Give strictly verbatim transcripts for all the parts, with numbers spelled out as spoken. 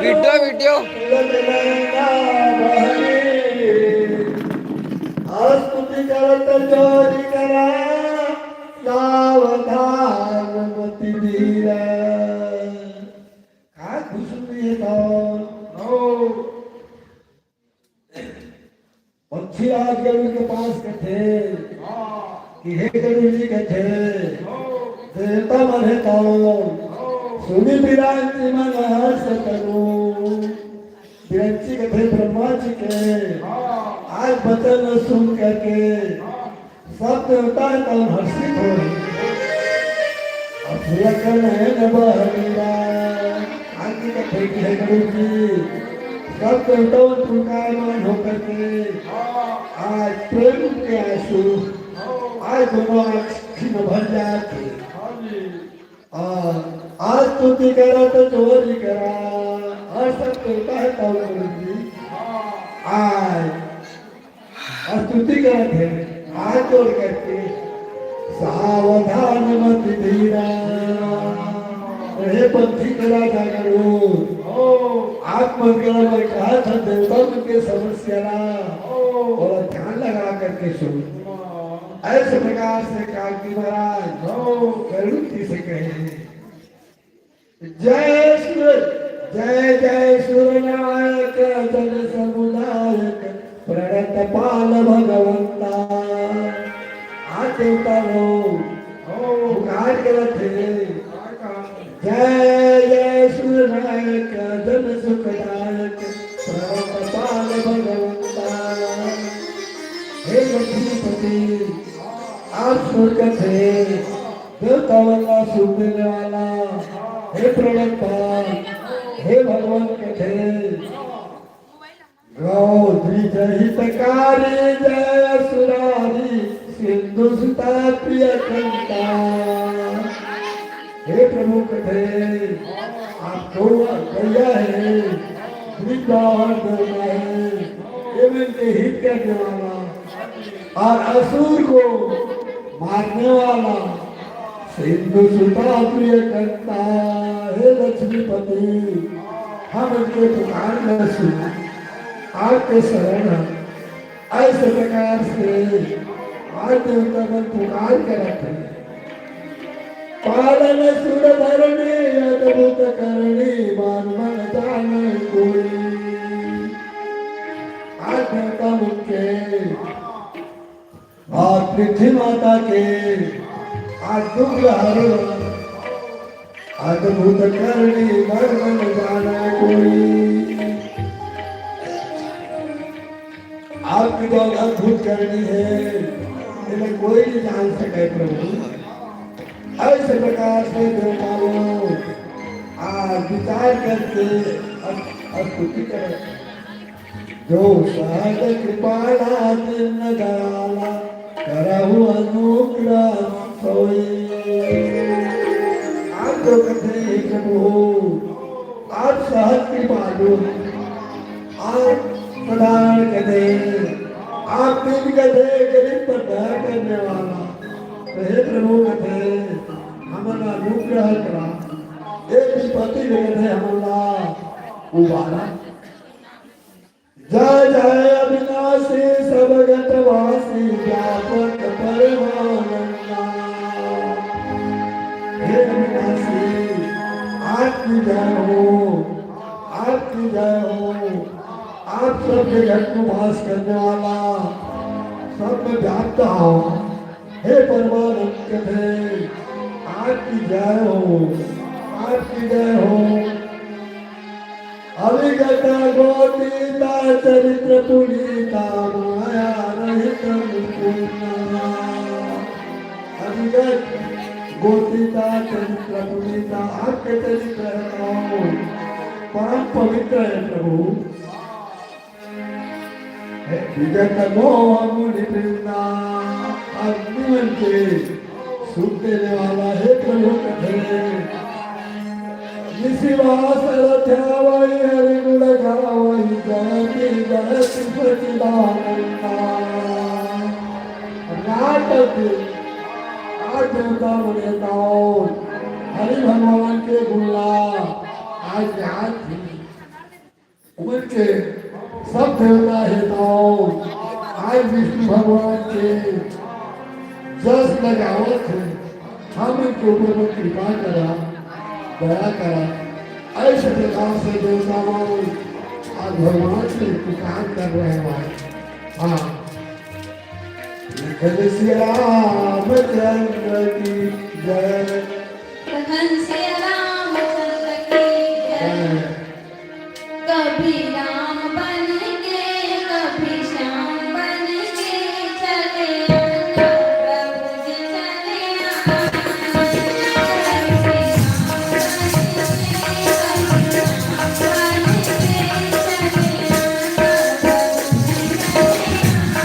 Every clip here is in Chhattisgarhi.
Video, video. स्तुति करत चोरी करा, सावधान मति धीरा। का खुश हुई है तो? पंछी राज गरुड़ के पास कथे कि हे गरुड़ जी कथे, देवता मन हे तो सुनि बिरंची मन हर्ष तनु। बिरंची कथे ब्रह्मा जी के आज वचन सुन करके सब देवता हे तो हर्षित हो रहे। अब भैया कह रहे हैं न बहरीरा, आगे कथे कि हे गरुड़ जी, सब देवता पुलकायमान होकर के आज प्रेम के आंसू, आज दोनों आंख में भर जाके। और आज स्तुति करा तो चोरी करा, और सब देवता हे तो गरुड़ जी। आज स्तुति करत हे, हाथ जोड़ करके, सावधान मति धीरा। हे पंछी के राजा गरुड़, आप मन करा मैं कहा था देवता मन के समस्या ला, और ध्यान लगा करके सुन। ऐसे प्रकार से कालकी महाराज गरुड़ जी से कहे हैं, जय सुर, जय जय सुर नायक, जन समुदायक, प्रणत पाल भगवंता। आज देवता लोग पुकार करत हे, जय जय सुर नायक, जन सुखदायक, प्रणत पाल भगवंता। हे लक्ष्मीपति, आप स्वर्गत हे, देवता वाला सुख देने वाला, हे प्रणत पाल, हे भगवान कथे, गौ द्विज हितकारी जय सुरारी सिंधु सुता प्रिय कंता। हे प्रभु कथे, आप गौ, गैया हे, वृंदावन देवता हे, ये मन के हित करने वाला, और असुर को मारने वाला सिंधु सुता प्रिय कंता। हे लक्ष्मीपति, हम इनके पुकार न सुना, आपके शरण हम। ऐसे प्रकार से आज देवता मन पुकार करत हे। पालन सुर धरणी अद्भुत करणी, मान मन जाने कोई। आज देवता मन के और पृथ्वी माता के आज दुख हरो, अद्भुत करणी मर्म न जाने कोई। आपकी जो अद्भुत करणी है, इन्हें कोई नहीं जान सके प्रभु। ऐसे प्रकार से देवता लोग आज विचार करके अस-, स्तुति करें। जो सहज कृपाला दीन दयाला, करहु अनुग्रह सोई। आप जो कथे हे प्रभु, आप सहज कृपालु, आप साधारण कथे, आप दीन कथे, गरीब पर दया करने वाला। तो हे प्रभु कथे, हमन अनुग्रह करा, ये विपत्ति ले कथे हमन ला उबारा। जय जय अविनाशी सब घटवासी व्यापक परमानंदा। हे अविनाशी, आपकी जय हो, आपकी जय हो। आप सबके घट को वास करने वाला, व्याप्त हवं। हे परमानंद कथे, आपकी जय हो, आपकी जय हो। अविगत गोतीता चरित्र पुनीता माया रहित मुकुंदा। अविगत गोतीता चरित्र पुनीता, आपके चरित्र है तो परम पवित्र है प्रभु। विगत मोह मुनि वृंदा, अग्निमन के सुख देने वाला हे प्रभु कथे। निशिवास रथ्यावई हरि गुण गावई जयति जयति सचिदानंदा। नाटक आज देवता बने ताओ हरि भगवान के गुणला आज याद थी। उमन के सब देवता हे तो आज विष्णु भगवान के जस लगावत हे। हमन के ऊपर में कृपा करा, दया करा। ऐसे प्रकार से देवता मन आज भगवान से पुकार कर रहे हैं। हाँ, लिखल श्री रामचंद्र की जय। धन श्री रामचंद्र की जय। कभी राम बन के, कभी श्याम बन के चले आना, प्रभु जी चले आना। कभी राम बन के, कभी श्याम बन के चले आना, प्रभु जी चले आना।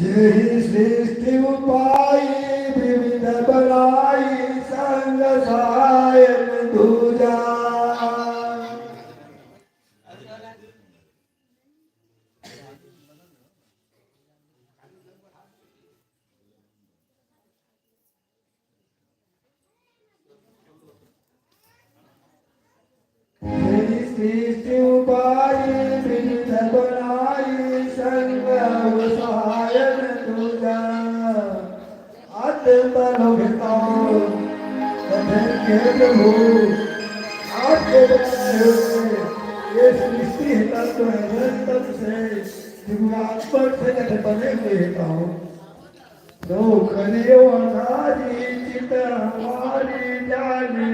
जेहि सृष्टि उपाय विविध बनाई, संग सायन दूजा। तेरी सृष्टि उपाय विविध बनाई, संग सायन दूजा। आत्म लोक ताओ, कथन के प्रभु, आपके बनाए हुए ये सृष्टि है तत्व है, वह तत्व से, दिव्यात्मक से कथे बने हुए हैं ताओ। तो करियो अनादि चित हमारी जाने।